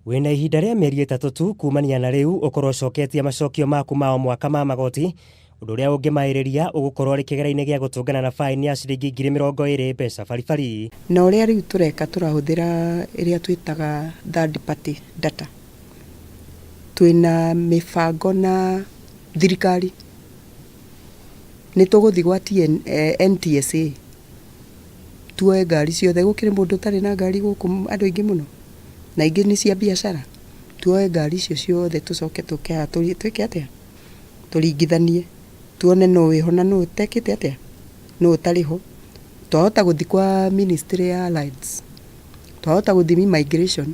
Wĩna ihinda rĩa mĩeri 3 tu kumania na rĩu ũkorwo ũcoketie macokio maku ma o mwaka ma magoti, ũndũ ũrĩa ũngĩmaĩrĩria ũgũkorwo ũrĩ kĩgera-inĩ gĩa gũtũngana na baini ya ciringi 20,000 mbeca baribari. Na ũrĩa rĩu tũreka, tũrahũthĩra ĩrĩa twĩtaga third party data. Twĩna mĩbango na thirikari, nĩ tũgũthiĩ gwa NTSA tuoe ngari ciothe. Gũkĩrĩ mũndũ ũtarĩ na ngari gũkũ? Andũ aingĩ mũno, na ingĩ nĩ cia biacara. Tuoe ngari icio ciothe, tũcoke tũke haha twĩke atĩa? Tũringithanie, tuone nũ wĩho na nũ ũtekĩte atĩa, nũ ũtarĩ ho. Twahota gũthiĩ kwa Ministry ya Lands, twahota gũthiĩ immigration,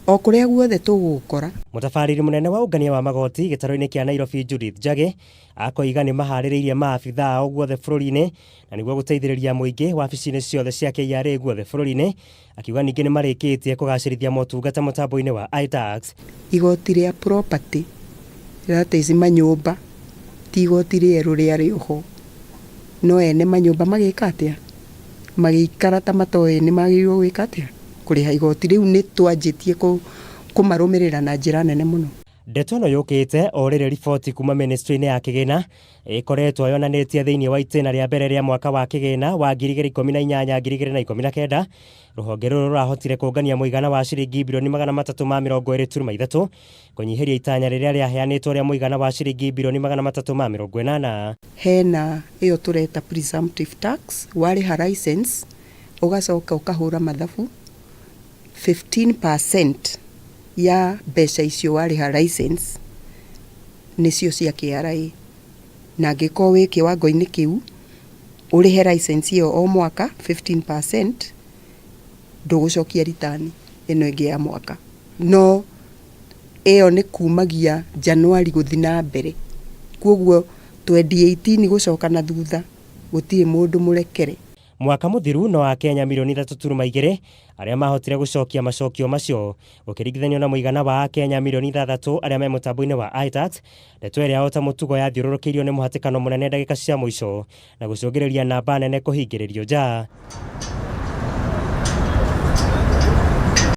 o kũrĩa guothe tũgũkora. Mũtabarĩri mũnene wa ũngania wa magoti gĩtarũ-inĩ kĩa Nairobi, Judith Njagi, akoiga nĩ maharĩrĩirie maabitha ao guothe bũrũri-inĩ na nĩguo gũteithĩrĩria mũingĩ wabici-inĩ ciothe cia KRA guothe bũrũri-inĩ. Akiuga ningĩ nĩ marĩkĩtie kũgacĩrithia motungata mũtambo-inĩ wa iTax. Igoti rĩa property, that is manyũmba, ti igoti rĩerũ rĩarĩ oho, no ene manyũmba magĩka atĩa? Magĩikara ta matoĩ nĩ magĩrĩirwo gwĩka atĩa, kũrĩha igoti rĩu. Nĩ twanjĩtie kũmarũmĩrĩra na njĩra nene mũno. Ndeto ĩno yũkĩte o rĩrĩ riboti kuma ministry-inĩ ya kĩgĩna ĩkoretwo yonanĩtie thĩinĩ wa itĩna rĩa mbere rĩa mwaka wa kĩgĩna wa 2018 2019, rũhonge rũrũ rũrahotire kũngania mũigana wa ciringi 320.3 bilioni, kũnyihĩria itanya rĩrĩa rĩaheanĩtwo rĩa mũigana wa ciringi 380 bilioni. Hena ĩyo tũreta presumptive tax. Warĩha license, ũgacoka ũkahũra mathabu, 15% ya mbeca icio warĩha license nĩcio cia KRA, na angĩkorwo wĩ kĩwango-inĩ kĩu ũrĩhe license ĩyo o mwaka 15%, ndũgũcokia return ĩno ĩngĩ ya mwaka. No ĩyo nĩ kumagia Januari gũthiĩ na mbere, koguo 2018 gũcoka na thutha gũtirĩ mũndũ mũrekere. Mwaka mũthiru no Akenya 3.2 milioni arĩa mahotire gũcokia macokio macio, gũkĩringithanio na mũigana wa Akenya 6 milioni arĩa me mũtambo-inĩ wa iTax. Ndeto ĩrĩa ota mũtugo yathiũrũrũkĩirio nĩ mũhatĩkano mũnene ndagĩka cia mũico na gũcũngĩrĩria namba nene kũhingĩrĩrio nja.